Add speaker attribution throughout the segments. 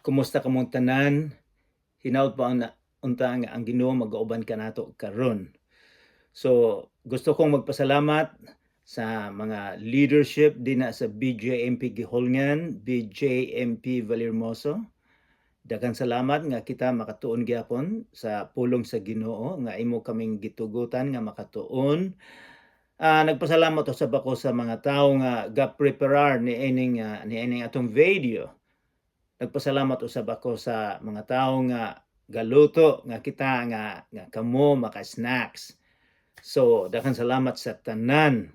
Speaker 1: Kumusta kamong tanan? Hinaot pa ang unta nga ang Ginoo magauban kanato karon. So, gusto kong magpasalamat sa mga leadership dinha sa BJMP Guihulngan, BJMP Vallehermoso. Daghang salamat nga kita makatuon gyapon sa pulong sa Ginoo nga imo kaming gitugutan nga makatuon. Nagpasalamat usab ako sa mga tawo nga ga-preparar niining atong video. Nagpasalamat usab ako sa mga tawo nga galuto nga kita nga kamo maka-snacks. So daghang salamat sa tanan.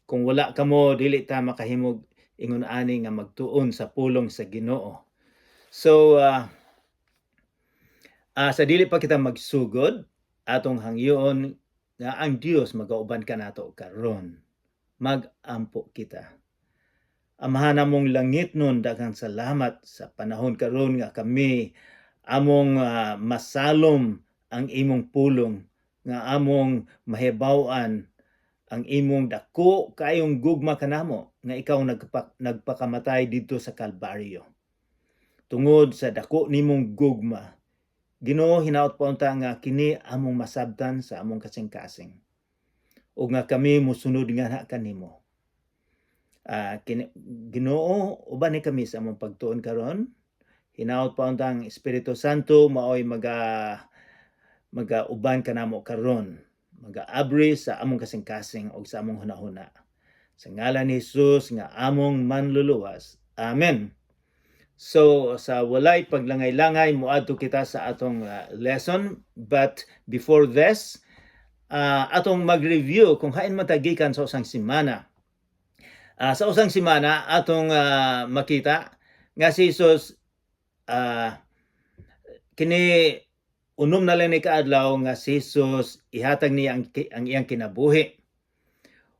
Speaker 1: Kung wala kamo, dili ta makahimog ingon ani nga magtuon sa pulong sa Ginoo. So sa dili pa kita magsugod, atong hangyoon nga ang Dios magauban kanato karon. Mag-ampo kita. Amahan namong langitnon, daghang salamat sa panahon karon nga kami among masalom ang imong pulong, nga among mahibaw-an ang imong dako kaayong gugma kanamo nga ikaw nagpakamatay didto sa Kalbaryo. Tungod sa dako nimong gugma, Ginoo, hinaot pa unta nga kini among masabtan sa among kasing-kasing ug nga kami mosunod nga kanimo. Ginoo, ubani kami sa among pagtuon karon. Hinaot pa unta ang Espiritu Santo maoy maga uban kanamo karon, magaabri sa among kasing-kasing ug sa among hunahuna. Sa ngalan ni Jesus nga among manluluwas. Amen. So sa walay paglangay-langay, moadto kita sa atong lesson, but before this, atong mag-review kung hain man ta gikan sa usang semana. Sa usang semana, atong makita nga si Jesus, kini unom na lang ni kaadlaw nga si Jesus ihatag niya ang iyang kinabuhi.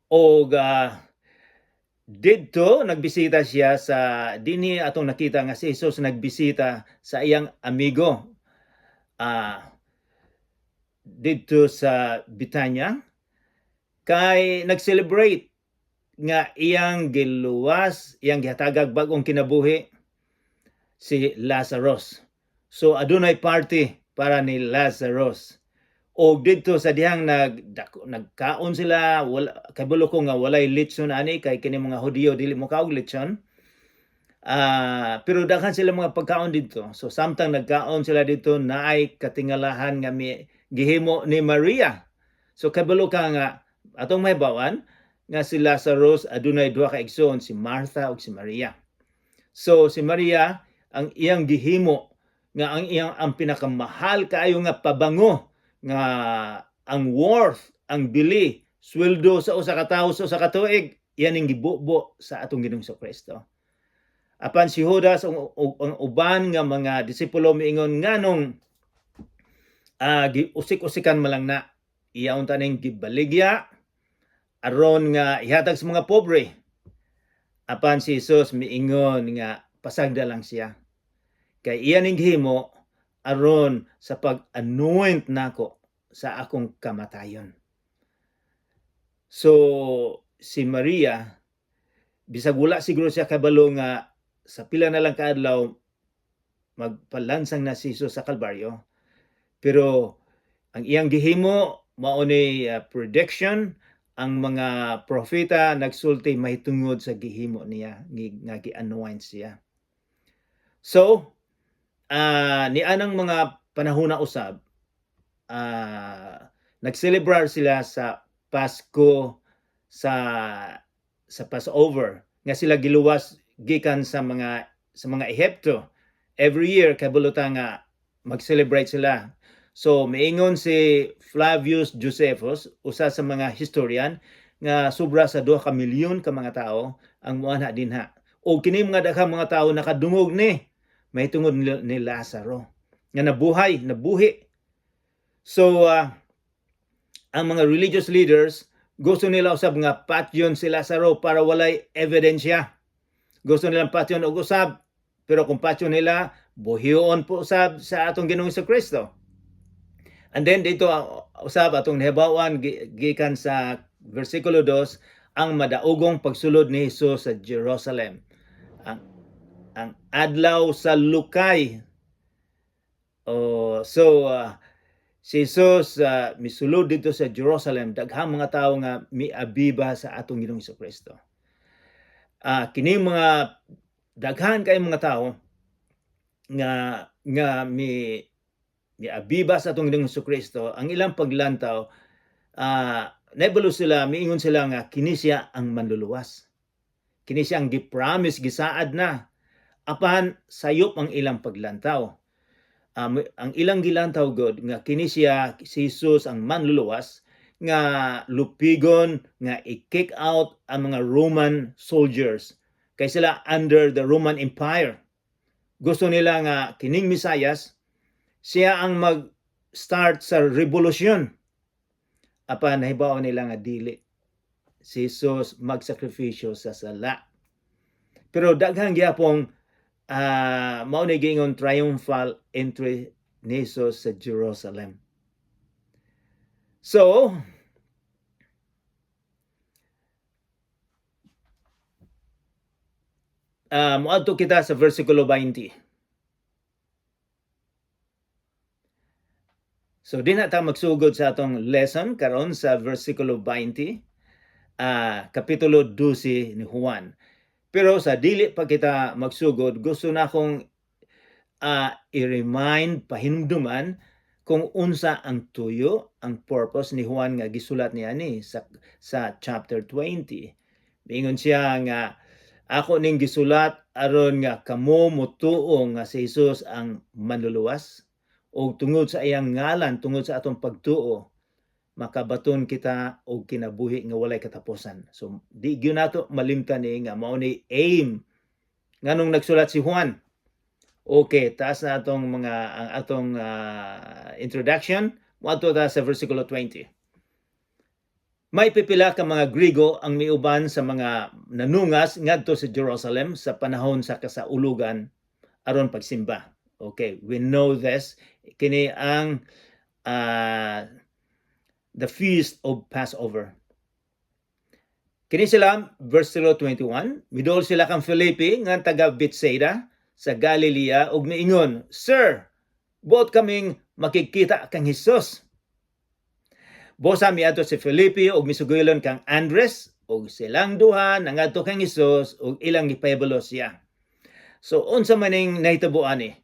Speaker 1: Og didto nagbisita siya sa dinhi atong nakita nga si Jesus nagbisita sa iyang amigo didto sa Bitanya kay nag-celebrate nga iyang giluwas, iyang gihatagag bag-ong kinabuhi si Lazarus. So adunay party para ni Lazarus. O didto sa dihang nagkaon sila, wala kabalo ko nga walay litson ani kay kini mga Hudiyo dili mo kaog litson. Pero daghan sila mga pagkaon didto. So samtang nagkaon sila didto, naay katingalahan nga mi gihimo ni Maria. So kabalo ka nga atong mahibawan nga si Lazarus adunay duha ka igsoon, si Martha ug si Maria. So si Maria, ang iyang gihimo nga ang iyang ang pinakamahal kaayo nga pabango nga ang worth, ang bili, sweldo sa usa ka tawo sa usa ka tuig, iyan ang gibubo sa atong Ginoong Kristo. Apan si Judas ug ang uban nga mga disipulo miingon, "Nganong usik-usikan man lang na? Iya unta ning gibaligya aron nga ihatag sa mga pobre." Apan si Jesus miingon nga pasagda lang siya. Kay iya ning gihimo aron sa pag-anoint nako sa akong kamatayon. So si Maria, bisag wala siguro siya kabalo nga sa pila na lang kaadlaw magpalansang na si Jesus sa Kalbaryo, pero ang iyang gihimo mao ni prediction. Ang mga propeta nagsulti mahitungod sa gihimo niya nga gi-anoint siya. So nianang mga panahon na usab, nagselebrar sila sa Pasko, sa Passover nga sila giluwas gikan sa mga Ehipto. Every year kabalo ta nga mag-celebrate sila. So miingon si Flavius Josephus, usa sa mga historian, nga sobra sa 2 ka milyon ka mga tao ang moanha dinha. O kini mga daghang mga tao nakadungog ni mahitungod ni Lazaro nga nabuhay, nabuhi. So ang mga religious leaders, gusto nila usab nga patyon si Lazaro para walay ebidensya. Gusto nilang patyon og usab, pero kung patyon nila, buhion po usab sa atong Ginoong Kristo. And then dito usab atong nahibaw-an gikan sa versikulo 2 ang madaugong pagsulod ni Jesus sa Jerusalem. Ang Ang adlaw sa lukay. Oh, so si Jesus misulod didto sa Jerusalem, daghang mga tawo nga miabiba sa atong Ginoong Kristo. Kini mga daghan kay mga tawo nga miabiba sa atong Ginoong Kristo, ang ilang paglantaw, naibalo sila, miingon sila nga kini siya ang manluluwas. Kini siya ang gi-promise, gisaad na. Apan sayop ang ilang paglantaw. Ang ilang gilantaw god nga kini siya, si Jesus, ang manluluwas nga lupigon nga i-kick out ang mga Roman soldiers kay sila under the Roman Empire. Gusto nila nga kining Mesayas siya ang mag-start sa revolusyon. Apan nahibaw nila nga dili si Jesus magsakripisyo sa sala. Pero daghang gyapong mao ni giingon triumphal entry ni Jesus sa Jerusalem. So, moadto kita sa versikulo 20. So di na ta magsugod sa atong lesson karon sa versikulo 20, kapitulo 12 ni Juan. Pero sa dili pa kita magsugod, gusto na akong i-remind, pahinumduman kung unsa ang tuyo, ang purpose ni Juan nga gisulat niya ni sa chapter 20. Miingon siya nga ako ning gisulat aron nga kamo motuo nga si Jesus ang manluluwas ug tungod sa iyang ngalan, tungod sa atong pagtuo, makabaton kita og kinabuhi nga walay katapusan. So di gyud nato malimtan ni nga mao ni aim nganong nagsulat si Juan. Okay, taas na atong mga ang atong introduction. Moadto ta sa versikulo 20. May pipila ka mga Grigo ang miuban sa mga nanungas ngadto sa Jerusalem sa panahon sa kasaulugan aron pagsimba. Okay, we know this. Kini ang the feast of Passover. Kini sila, versikulo 21, midol sila kang Felipe nga taga Bethsaida sa Galilea ug miingon, "Sir, buot kaming makikita kang Hesus." Bosa miadto si Felipe ug misuguilon kang Andres, ug silang duha nangadto kang Hesus ug ilang gipahibalo siya. So unsa man ning nahitabo ani?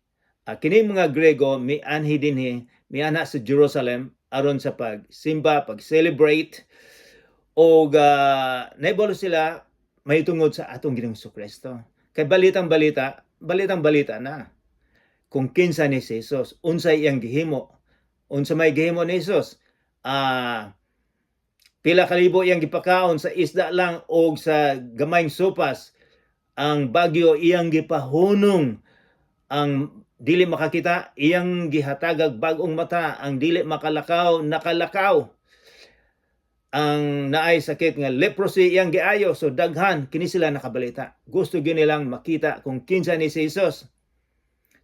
Speaker 1: Kini mga Grego mianhi dinhi, mianha sa Jerusalem aron sa pagsimba, pag-celebrate og nahibalo sila mahitungod sa atong Ginoong Kristo. Kay balitang balita, balitang balita na kung kinsa ni si Jesus, unsay iyang gihimo, unsa may gihimo ni Jesus. Pila kalibo iyang gipakaon sa isda lang og sa gamayng sopas. Ang bagyo iyang gipahunong, ang dili makakita iyang gihatagag bag-ong mata, ang dili makalakaw nakalakaw, ang naay sakit nga leprosy iyang giayo. So daghan kini sila nakabalita. Gusto gyud nilang makita kung kinsa ni si Jesus.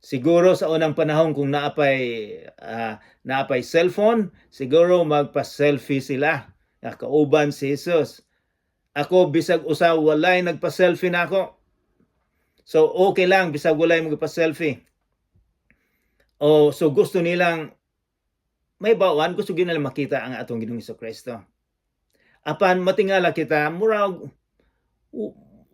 Speaker 1: Siguro sa unang panahon, kung naapay cellphone, siguro magpa-selfie sila nga kauban si Jesus. Ako, bisag usa walay nagpa-selfie nako. So okay lang bisag walay magpa-selfie. O so gusto nilang may bawan, gusto gyud nilang makita ang atong Ginoong Kristo. Apan matingala kita, murag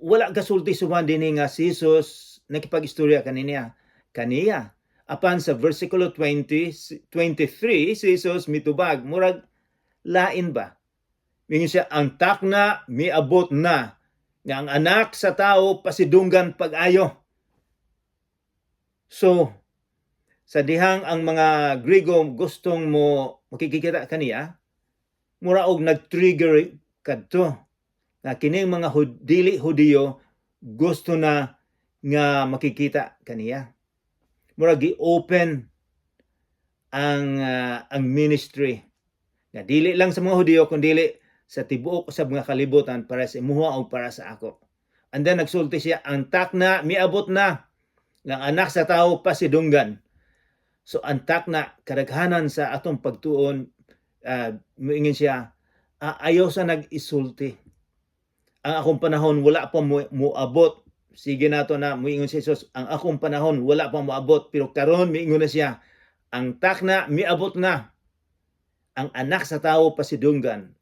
Speaker 1: wala gasulti si Juan dinhi nga si Jesus nakipag-istorya kaniya kaniya. Apan sa versikulo 20 23, si Jesus mitubag, murag lain ba? Mingon siya, "Ang takna miabot na nga ang Anak sa Tao pasidunggan pag-ayo." So sa dihang ang mga Grigo gustong mo makikita kaniya, mura og nag-trigger kadto nga kining mga dili Hudiyo gusto na nga makikita kaniya. Mura gi-open ang ministry nga dili lang sa mga Hudiyo kundi sa tibuok sa mga kalibutan, para sa imuha o para sa ako. And then nagsulti siya, "Ang takna miabot na nga ang Anak sa Tao pasidunggan." So ang takna, kadaghanan sa atong pagtuon, muingon siya, "Ayaw sa nag-isulti. Ang akong panahon wala pa moabot." Sige nato na muingon si Jesus, "Ang akong panahon wala pa moabot," pero karon miingon na siya, "Ang takna miabot na. Ang Anak sa Tawo pasidunggan."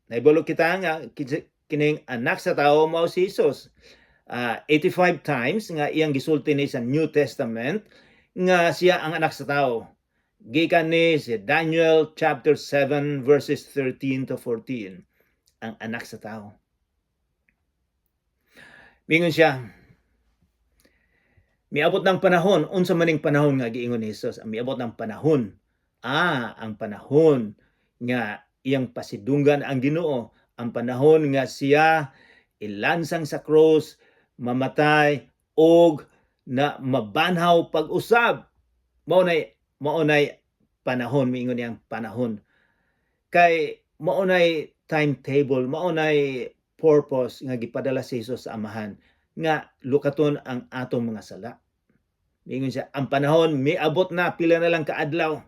Speaker 1: Naibalo kita nga kining Anak sa Tawo mao si Jesus. 85 times nga iyang gisulti ni sa New Testament nga siya ang Anak sa Tawo. Gikan ni si Daniel chapter 7 verses 13 to 14. Ang Anak sa Tawo. Mingon siya, miabot ng panahon. Unsa maning panahon nga giingon ni Jesus? Ang miabot ng panahon. Ang panahon nga iyang pasidunggan ang Ginoo, ang panahon nga siya ilansang sa cross, mamatay og na mabanhaw pag-usab. Mao nay panahon, miingon niyang panahon. Kay mao nay timetable, mao nay purpose nga gipadala si Jesus sa Amahan nga lukaton ang atong mga sala. Miingon siya, ang panahon miabot na, pila na lang kaadlaw.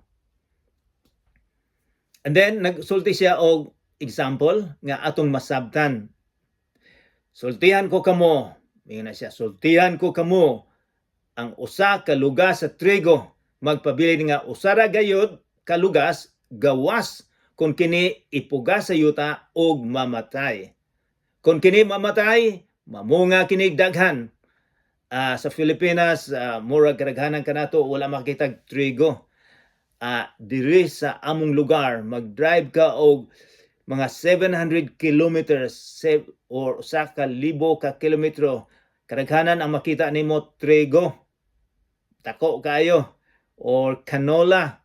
Speaker 1: And then nagsulti siya og example nga atong masabtan. "Sultihan ko kamo," miingon na siya, "sultihan ko kamo, ang usa ka lugas sa trigo magpabilin nga usa ra gayud ka lugas gawas kung kini ipugas sa yuta og mamatay. Kung kini mamatay, mamunga kini daghan." Sa Pilipinas, murag kadaghanan kanato wala makita trigo. Diri sa among lugar, mag-drive ka og mga 700 kilometers or 1,000 ka kilometro, kadaghanan ang makita nimo trigo. Dako kayo or canola.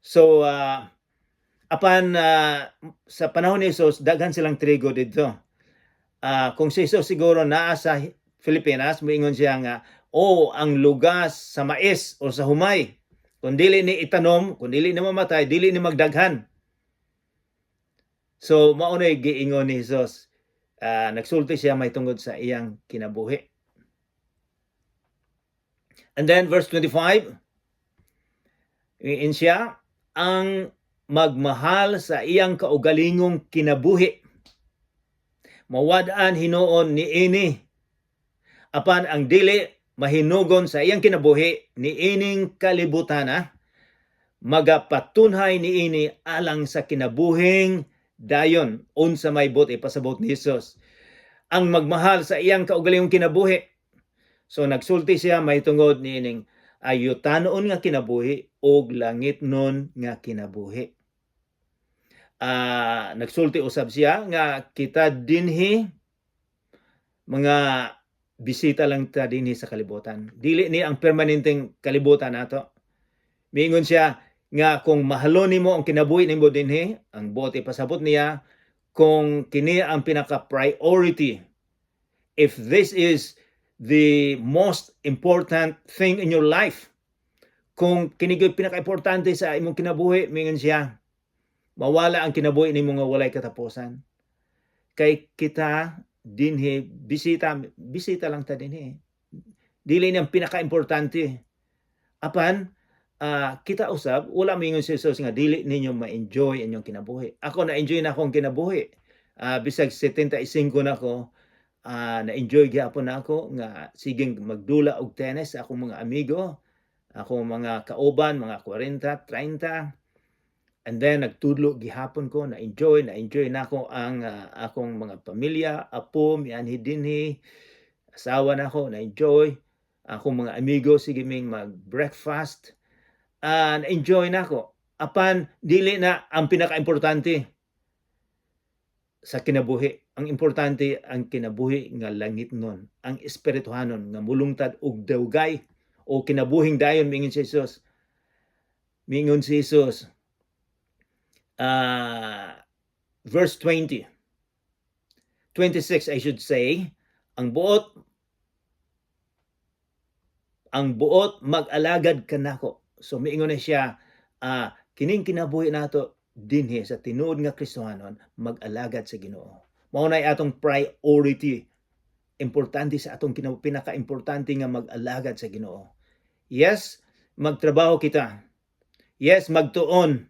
Speaker 1: So apan sa panahon ni Jesus, daghan silang trigo didto. Kung si Jesus siguro naa sa Pilipinas, moingon siya nga, "Oh, ang lugas sa mais o sa humay, kung dili ni itanom, kung dili ni mamatay, dili ni magdaghan." So mao na giingon ni Jesus. Nagsulti siya may tungod sa iyang kinabuhi. And then verse 25, iin siya, "Ang magmahal sa iyang kaugalingong kinabuhi, mawad-an hinuon niini. Apan ang dili mahinugon sa iyang kinabuhi niining kalibutan, magapatunhay niini alang sa kinabuhing dayon." Unsa may buot ipasabot ni Jesus? Ang magmahal sa iyang kaugalingong kinabuhi. So nagsulti siya may tungod niining ayutanon nga kinabuhi og langitnon nga kinabuhi. Nagsulti usab siya nga kita dinhi mga bisita lang ta dinhi sa kalibutan. Dili ni ang permanenteng kalibutan nato. Miingon siya nga kung mahalon nimo ang kinabuhi nimo dinhi, ang buot ipasabot niya, kung kini ang pinaka priority, if this is the most important thing in your life, kung kini gyud pinaka-importante sa imong kinabuhi, mingon siya, mawala ang kinabuhi nimo nga walay katapusan. Kay kita dinhi bisita, bisita lang ta dinhi. Dili ni ang pinaka-importante. Apan kita usab, wala moingon si Jesus nga dili ninyo ma-enjoy inyong kinabuhi. Ako, na-enjoy na akong kinabuhi. Bisag 75 na ako, na-enjoy gyapon na ako nga sigeng magdula og tennis sa akong mga amigo, akong mga kauban, mga 40, 30. And then nagtudlo gihapon ko, na-enjoy nako ang akong mga pamilya, apo, mianhi dinhi, asawa nako, na-enjoy. Akong mga amigo, sige ming mag-breakfast. Na-enjoy nako. Apan dili na ang pinakaimportante sa kinabuhi. Ang importante ang kinabuhi nga langitnon, ang espirituhanon nga mulungtad og dugay o kinabuhing dayon, miingon si Jesus. Miingon si Jesus, verse 20, 26 I should say, "Ang buot mag-alagad kanako." So miingon na siya, kining kinabuhi nato dinhi sa tinuod nga Kristohanon, mag-alagad sa Ginoo. Mao nay atong priority. Importante sa atong pinaka-importante nga mag-alagad sa Ginoo. Yes, magtrabaho kita. Yes, magtuon.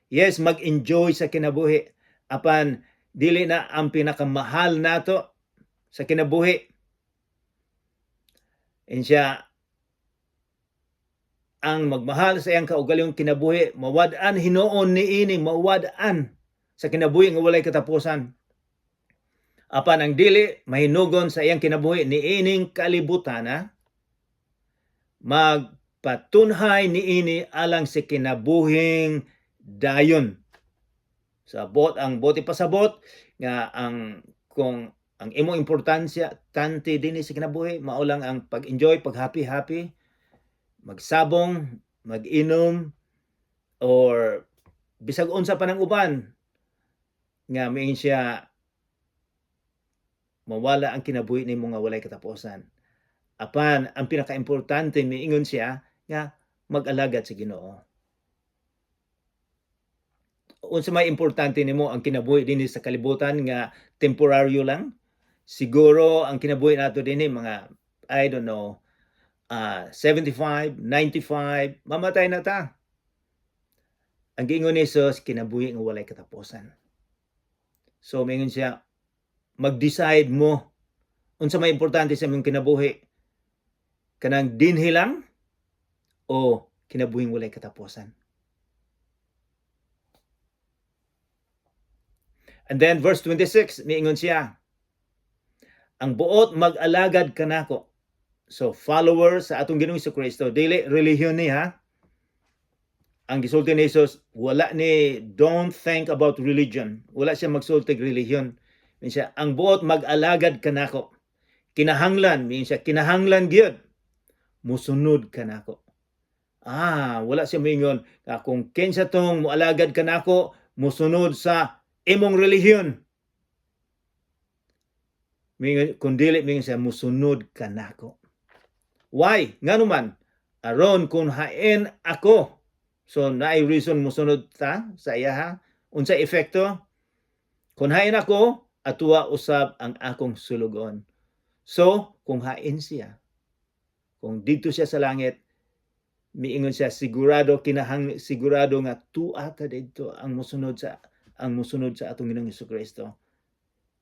Speaker 1: Yes, mag-enjoy sa kinabuhi. Apan dili na ang pinakamahal nato sa kinabuhi. And siya, ang magmahal sa iyang kaugalingong kinabuhi, mawad-an hinuon niini, mawad-an sa kinabuhi nga walay katapusan. Apan ang dili mahinugon sa iyang kinabuhi niining kalibutan, ha, magpatunhay niini alang sa kinabuhing dayon. Sa bot ang bote pasabot nga ang kung ang imong importansya tanti dinhi sa kinabuhi mao lang ang pag-enjoy, pag happy happy, magsabong, mag-inom or bisag unsa pa ng uban nga miingon siya mawala ang kinabuhi nimo nga walay katapusan. Apan ang pinakaimportante, miingon siya nga mag-alagad sa Ginoo. Unsa may importante nimo, ang kinabuhi dinhi sa kalibutan nga temporaryo lang? Siguro ang kinabuhi nato dinhi mga, I don't know, 75, 95, mamatay na ta. Ang giingon ni Jesus, kinabuhi nga walay katapusan. So miingon siya, mag-decide mo unsa may importante sa imong kinabuhi. Kanang dinhi lang o kinabuhing walay katapusan. And then verse 26, miingon siya, ang buot mag-alagad kanako. So follower sa atong Ginoong Kristo, dili relihiyon ni ha. Ang gisulti ni Jesus, wala ni, don't think about religion. Wala siya magsulti relihiyon. Miingon siya, ang buot mag-alagad kanako. Kinahanglan, miingon siya, kinahanglan gyud musunod kanako. Ah, wala siya moingon nga kung kinsa tong moalagad kanako, musunod sa imong relihiyon. Mingon, kung dili, mingon siya, musunod kanako. Why? Ngano man? Aron kung hain ako. So naay reason musunod ta sa iya ha. Unsa epekto? Kung hain ako, atuwa usab ang akong sulugon. So, kung hain siya, kung didto siya sa langit, miingon siya sigurado kinahang sigurado nga tua ta didto ang musunod sa atong Ginoong Kristo.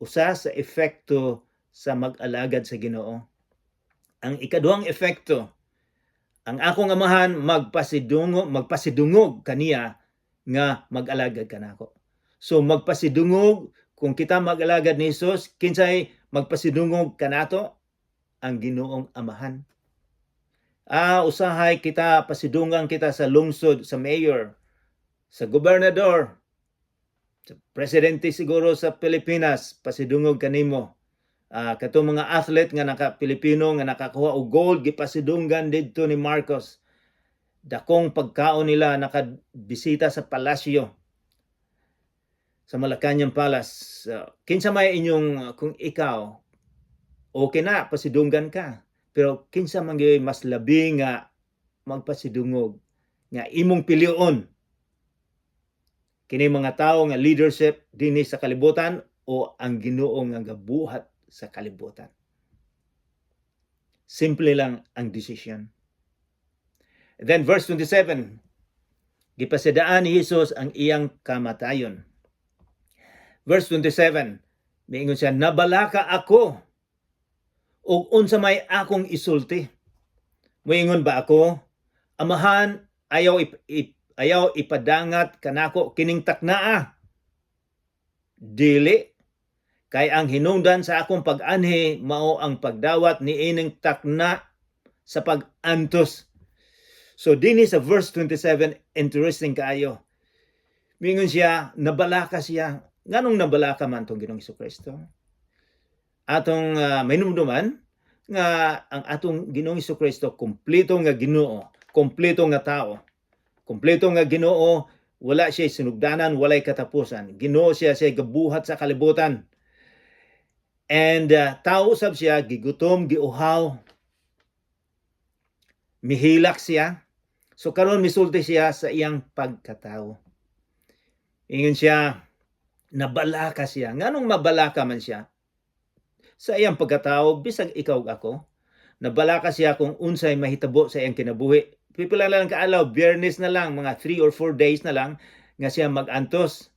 Speaker 1: Usa sa epekto sa mag-alagad sa Ginoo. Ang ikaduhang epekto, ang akong Amahan magpasidungog kaniya nga mag-alagad kanako. So magpasidungog, kung kita mag-alagad ni Jesus, kinsay magpasidungog kanato? Ang Ginoong Amahan. Ah, usahay kita pasidungan kita sa lungsod, sa mayor, sa gobernador, sa presidente siguro sa Pilipinas, pasidungog kanimo. Ah, katong mga athlete nga naka Pilipino nga nakakuha og gold, gipasidunggan didto ni Marcos. Dakong pagkaon nila, nakabisita sa palasyo sa Malacañang Palace. Kinsa may inyong, kung ikaw okay na pasidunggan ka, pero kinsa man gyud mas labi nga magpasidungog nga imong pilion, kini mga tawo nga leadership dinhi sa kalibutan o ang Ginoo nga gabuhat sa kalibutan? Simple lang ang decision. Then verse 27, gipasidaan ni Jesus ang iyang kamatayon. Verse 27, miingon siya, "Nabalaka ako ug unsa may akong isulti? Moingon ba ako, 'Amahan, ayaw ipadangat kanako kining taknaa'? Dili, kay ang hinungdan sa akong pag-anhi mao ang pagdawat niining takna sa pag-antos." So dinhi sa verse 27, interesting kaayo. Mingon siya, nabalaka siya. Nganong nabalaka man tong Ginoong Kristo? Atong mainumduman nga ang atong Ginoong Kristo kompleto nga Ginoo, kompleto nga tao. Kompleto nga Ginoo, wala siya sinugdanan, walay katapusan. Ginoo siya, siya gabuhat sa kalibutan. And tao sab siya, gigutom, giuhaw. Mihilak siya. So karon misulti siya sa iyang pagkatao. Ingon siya, nabalaka siya. Nganong mabalaka man siya? Sa iyang pagkatao, bisag ikaw ug ako, nabalaka siya kung unsay mahitabo sa iyang kinabuhi. Pipila lang kaalaw, Biyernes na lang, mga 3 or 4 days na lang, nga siya mag-antos,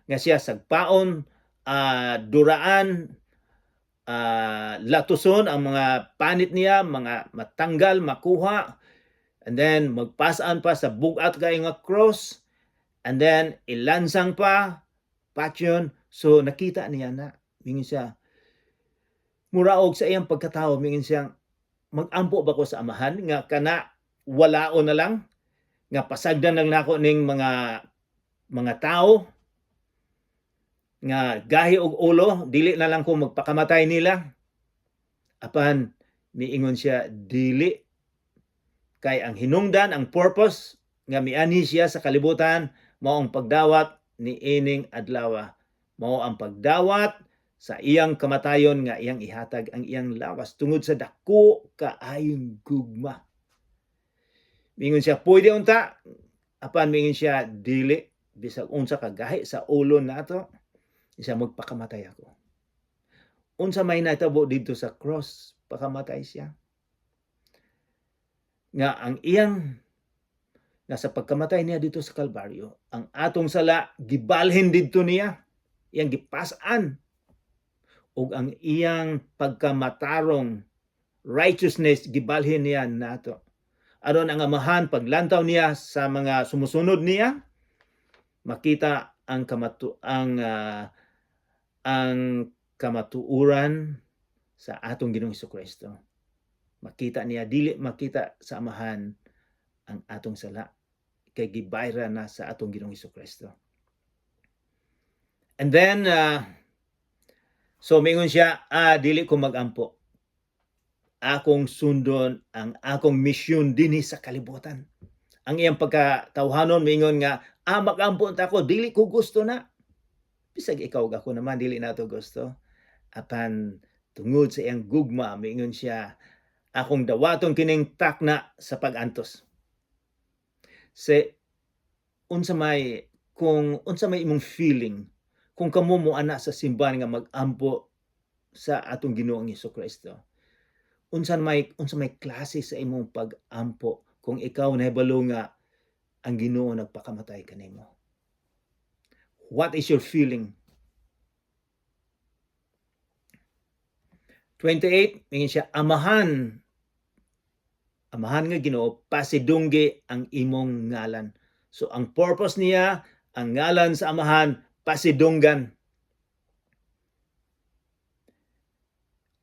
Speaker 1: nga siya sagpaon, duraan, latuson ang mga panit niya, mga matanggal, makuha, and then magpasaan pa sa bugat kay nga cross, and then ilansang pa, patyon. So nakita niya na, mingon siya, muraog sa iyang pagkatao, mingon siya, "Magampo ba ko sa Amahan nga kana walao na lang, nga pasagdan lang nako ning mga tao nga gahi og ulo, dili na lang ko magpakamatay nila?" Apan miingon siya, dili, kay ang hinungdan, ang purpose nga mianhi siya sa kalibutan mao ang pagdawat ni ining adlaw, mao ang pagdawat sa iyang kamatayon nga iyang ihatag ang iyang lawas tungod sa dako kaayong gugma. Mingon siya, "Pwede unta." Apan mingon siya, "Dili, bisag unsa kagahi sa ulo nato, siya magpakamatay ako." Unsa may nahitabo didto sa cross, pakamatay siya. Nga ang iyang nga sa pagkamatay niya dito sa Kalbaryo, ang atong sala gibalhin didto niya, iyang gipas-an, ug ang iyang pagkamatarong, righteousness, gibalhin niya nato. Aron ang Amahan, paglantaw niya sa mga sumusunod niya, makita ang kamatuoran sa atong Ginoong Kristo. Makita niya, dili makita sa Amahan ang atong sala kay gibayra na sa atong Ginoong Kristo. And then so mingon siya, "Ah, dili ko magampo. Akong sundon ang akong misyon dinhi sa kalibutan." Ang iyang pagkatawhanon mingon nga, "Ah, magampo ta ako, dili ko gusto na." Bisag ikaw ug ako naman, dili nato gusto. Apan tungod sa iyang gugma, miingon siya, "Akong dawaton kining takna sa pag-antos." Se unsa may kung unsa may imong feeling kung kamo mo ana sa simbahan nga mag-ampo sa atong Ginoong Kristo? Unsa may klase sa imong pag-ampo kung ikaw nahibalo nga ang Ginoo nagpakamatay kanimo? What is your feeling? 28, ingon siya, "Amahan, Amahan nga Ginoo, pasidunggi ang imong ngalan." So ang purpose niya, ang ngalan sa Amahan pasidunggan.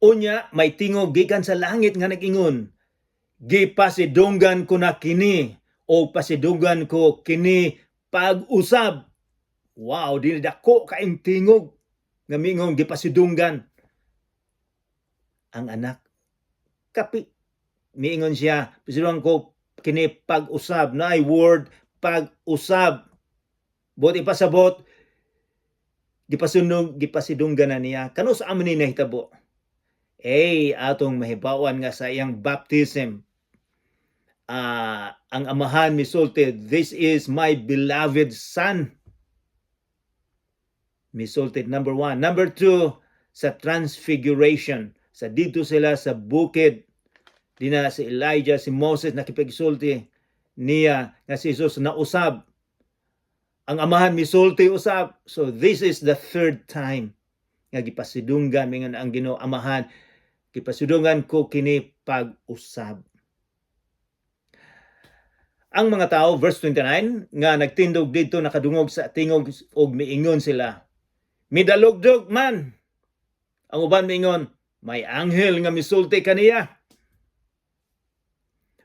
Speaker 1: Unya may tingog gikan sa langit nga nag-ingon, "Gipasidunggan ko na kini o pasidunggan ko kini pag-usab." Wow, dili dako kaing tingog nga mingon gipasidunggan ang anak. Kapi miingon siya, "Pasidunggan ko kini pag-usab." Naay word pag-usab. Buot ipasabot, gipasunog, gipasidunggan na niya. Kano sa amo ni nahitabo? Eh, atong mahibawan nga sa iyang baptism, ang Amahan misulti, "This is my beloved son." Misulti, number one. Number two, sa transfiguration. Sa dito sila sa bukid, di na si Elijah, si Moses nakipagsulti niya nga si Jesus nausab. Ang Amahan misulti usab. So this is the third time nga gipasidunggan, mingon ang Ginoo Amahan, "Gipasidunggan ko kini pag-usab." Ang mga tao, verse 29, nga nagtindog didto nakadungog sa tingog ug miingon sila, "Midalugdog man." Ang uban miingon, "May anghel nga misulti kaniya."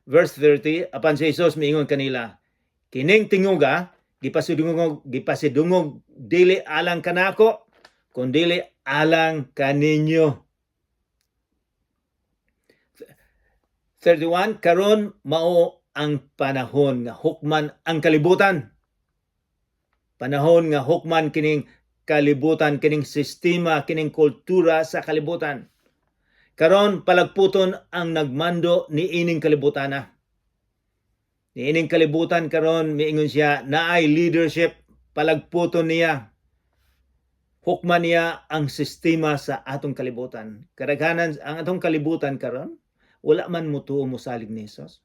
Speaker 1: Verse 30, apan si Jesus miingon kanila, "Kining tingoga gipasidungog dili alang kanako kundili alang kaninyo." 31, karon mao ang panahon nga hukman ang kalibutan. Panahon nga hukman kining kalibutan, kining sistema, kining kultura sa kalibutan. Karon palagputon ang nagmando ni ining kalibutan na. Ni ining kalibutan karon, miingon siya, naay leadership, palagputon niya. Hukman niya ang sistema sa atong kalibutan. Kadaghanan ang atong kalibutan karon wala man mutuo, mosalig ni Jesus.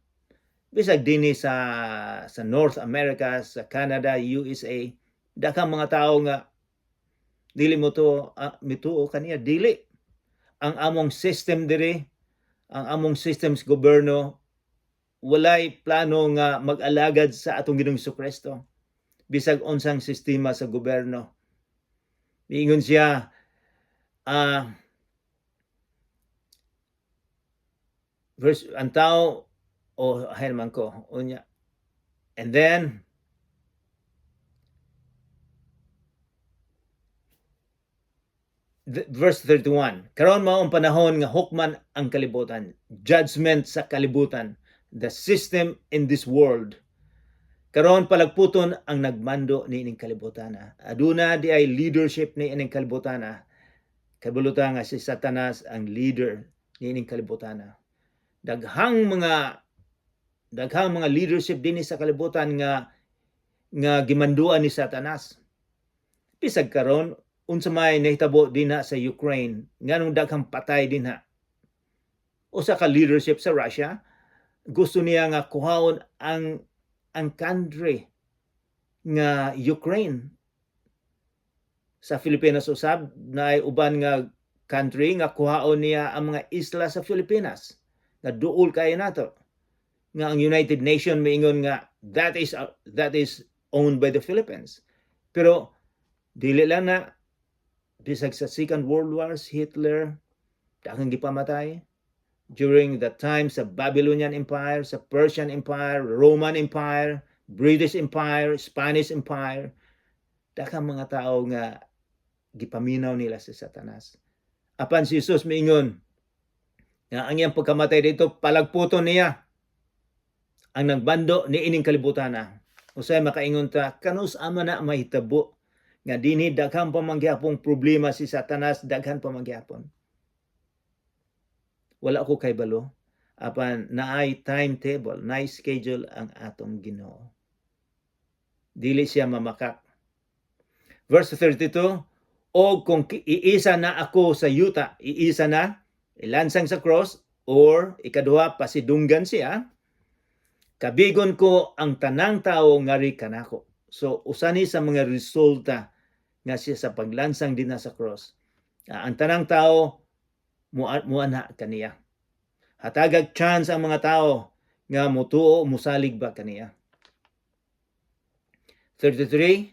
Speaker 1: Bisag dinhi sa North America, sa Canada, USA, daghang mga tao nga dili mo to mituo kaniya, dili. Ang among system diri, ang among systems gobyerno, walay plano nga mag-alagad sa atong Ginoong Kristo bisag unsang sistema sa gobyerno. Miingon siya, verse ang tao o oh, man ko unya, and then verse 31, "Karon mao ang panahon nga hukman ang kalibutan," judgment sa kalibutan, the system in this world. "Karon palagputon ang nagmando ni ining kalibutan." Aduna di ay leadership ni ining kalibutan. Kabulutan nga si Satanas ang leader ni ining kalibutan. Daghang mga leadership dinhi sa kalibutan nga gimanduan ni Satanas. Bisag karon, unsa may nahitabo dinha sa Ukraine, nganong daghang patay dinha? Usa ka leadership sa Russia, gusto niya nga kuhaon ang country nga Ukraine. Sa Pilipinas usab, naay uban nga country nga kuhaon niya ang mga isla sa Pilipinas nga duol kaayo nato, nga ang United Nation miingon nga that is owned by the Philippines. Pero dili lang na, bisag sa Second World Wars, Hitler, daghang gipamatay during the time sa Babylonian Empire, sa Persian Empire, Roman Empire, British Empire, Spanish Empire, daghang mga tao nga gipaminaw nila si Satanas. Apan si Jesus miingon nga ang iyang pagkamatay dito, palagputon niya ang nagbando ni ining kalibutan na. Usay makaingon ta, kanus ama na mahitabo nga dinhi daghan pa man gyapong problema si Satanas, daghan pa man gyapon? Wala ko kaybalo, apan naay timetable, naay schedule ang atong Ginoo. Dili siya mamakak. Verse 32, "O kung iisa na ako sa yuta," iisa na, ilansang sa cross, or ikaduha, pasidunggan siya, "kabigon ko ang tanang tao ngari kanako." So usani sa mga resulta nga siya sa paglansang din na sa cross. Ang tanang tao muanha kaniya. Hatagag chance ang mga tao nga mutuo, musalig ba kaniya. 33,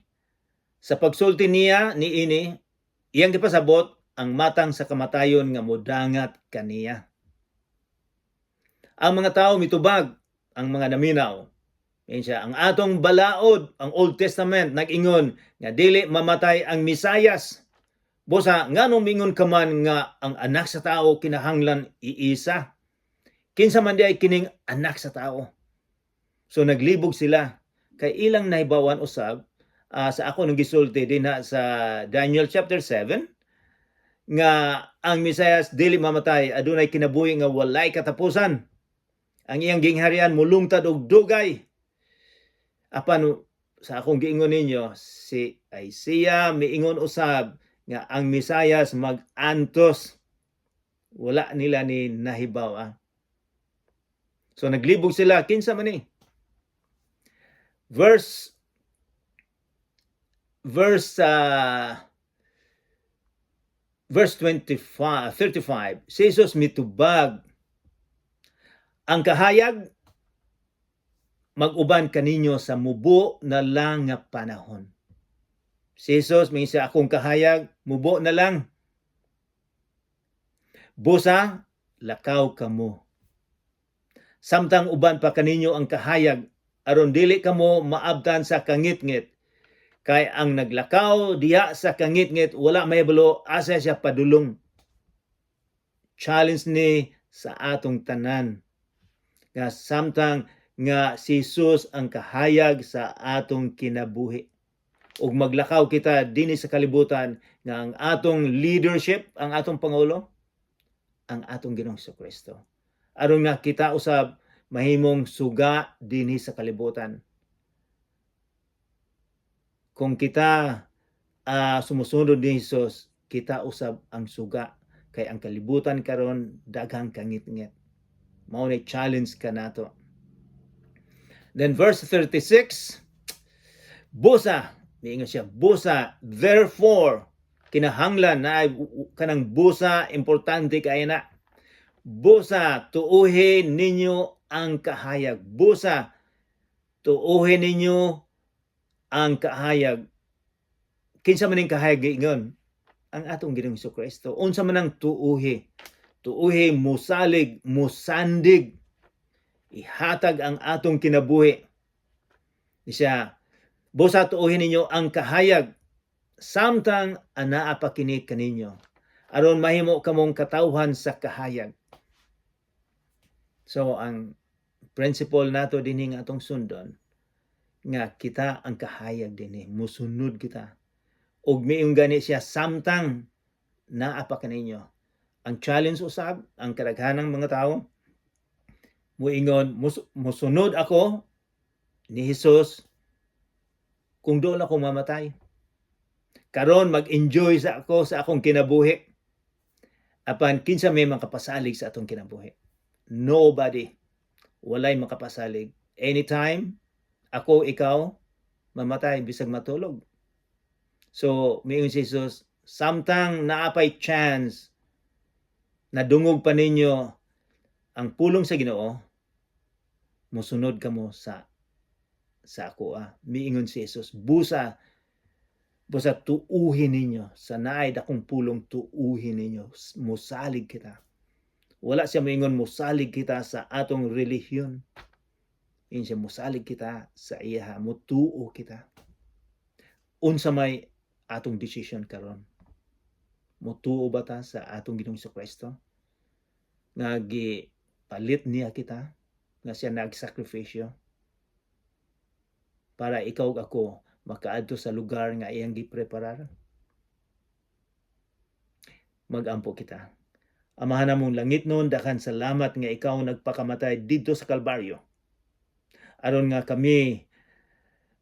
Speaker 1: sa pagsulti niya niini, iyang gipasabot ang matang sa kamatayon nga modangat kaniya. Ang mga tao mitubag, ang mga naminaw. Yan siya, "Ang atong balaod, ang Old Testament, nag-ingon nga dili mamatay ang Misayas. Busa, nganong mingon ka man nga ang anak sa tao kinahanglan iisa? Kinsa man di ay kining anak sa tao?" So naglibog sila kay ilang nahibawan usab sa ako nang gisulti dinha sa Daniel chapter 7 nga ang Mesiyas dili mamatay, adunay kinabuhi nga walay katapusan. Ang iyang gingharian mulungtad og dugay. Apan sa akong giingon ninyo, si Isaiah miingon usab nga ang Mesiyas mag-antos. Wala nila ni nahibaw. So naglibog sila, kinsa man ni? Verse 25, 35, si Jesus mitubag, "Ang kahayag mag-uban kaninyo sa mubo na lang nga panahon." Si Jesus may sa akong kahayag, mubo na lang. "Busa, lakaw kamo samtang uban pa kaninyo ang kahayag, aron dili kamo maabtan sa kangitngit. Kay ang naglakaw diha sa kangitngit, wala mahibalo asa siya padulong." Challenge ni sa atong tanan nga samtang nga si Jesus ang kahayag sa atong kinabuhi ug maglakaw kita dinhi sa kalibutan nga ang atong leadership, ang atong pangulo, ang atong Ginoong Kristo, aron nga kita usab mahimong suga dinhi sa kalibutan. Kung kita sumusunod ni Jesus, kita usab ang suga kay ang kalibutan karon daghang kangitngit. Mao ni challenge kanato. Then verse 36, busa, niingon siya, busa, therefore, Kinahanglan na kanang busa, importante kay na. Busa tuuhin ninyo ang kahayag. Busa tuuhin ninyo ang kahayag. Kinsa man ning kahayag giingon? Ang atong Ginoong Kristo. Unsa man ang tuuhi? Tuuhi, musalig, musandig. Ihatag ang atong kinabuhi. Siya, busa tuuhin ninyo ang kahayag samtang anaa pa kini kaninyo, aron mahimo kamong katawhan sa kahayag. So ang principle nato dinhi nga atong sundon, nga kita ang kahayag dinhi, musunod kita. Ug miingon gani siya, samtang naa pa kaninyo. Ang challenge usab, ang kadaghanang mga tao muingon, "Musunod ako ni Jesus kung doon ako mamatay. Karon mag-enjoy sa ako sa akong kinabuhi." Apan kinsa may makapasalig sa atong kinabuhi? Nobody. Walay makapasalig. Anytime, ako, ikaw, mamatay bisag matulog. So, miingon si Jesus, samtang naa pay chance na dungog pa ninyo ang pulong sa Ginoo, musunod kamo sa ako ah. Miingon si Jesus, busa busa tuuhin ninyo sa naay dakong pulong, tuuhin ninyo, musalig kita. Wala siya moingon musalig kita sa atong relihiyon. Ingon siya, musalig kita sa iya, mutuo kita. Unsa may atong decision karon? Mutuo ba ta sa atong Ginoong Kristo? Nga gipalit niya kita, nga siya nagsakripisyo para ikaw ug ako makaadto sa lugar nga iyang gipreparar? Magampo kita. Amahan namong langitnon, daghan salamat nga ikaw nagpakamatay didto sa Kalbaryo, aron nga kami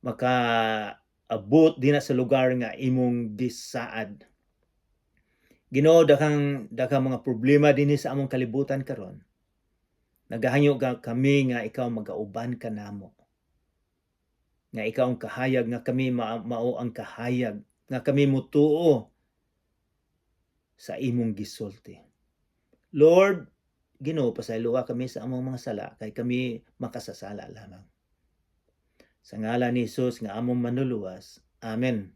Speaker 1: makaabot dinha sa lugar nga imong gisaad. Ginoo, daghang daghang mga problema dinhi sa among kalibutan karon. Nagahangyo ka kami nga ikaw magauban kanamo. Nga ikaw ang kahayag, nga kami mao ang kahayag, nga kami mutuo sa imong gisulti. Lord, Ginoo, pasayloa kami sa among mga sala kay kami makasasala lamang. Sa ngalan ni Jesus nga among manluluwas. Amen.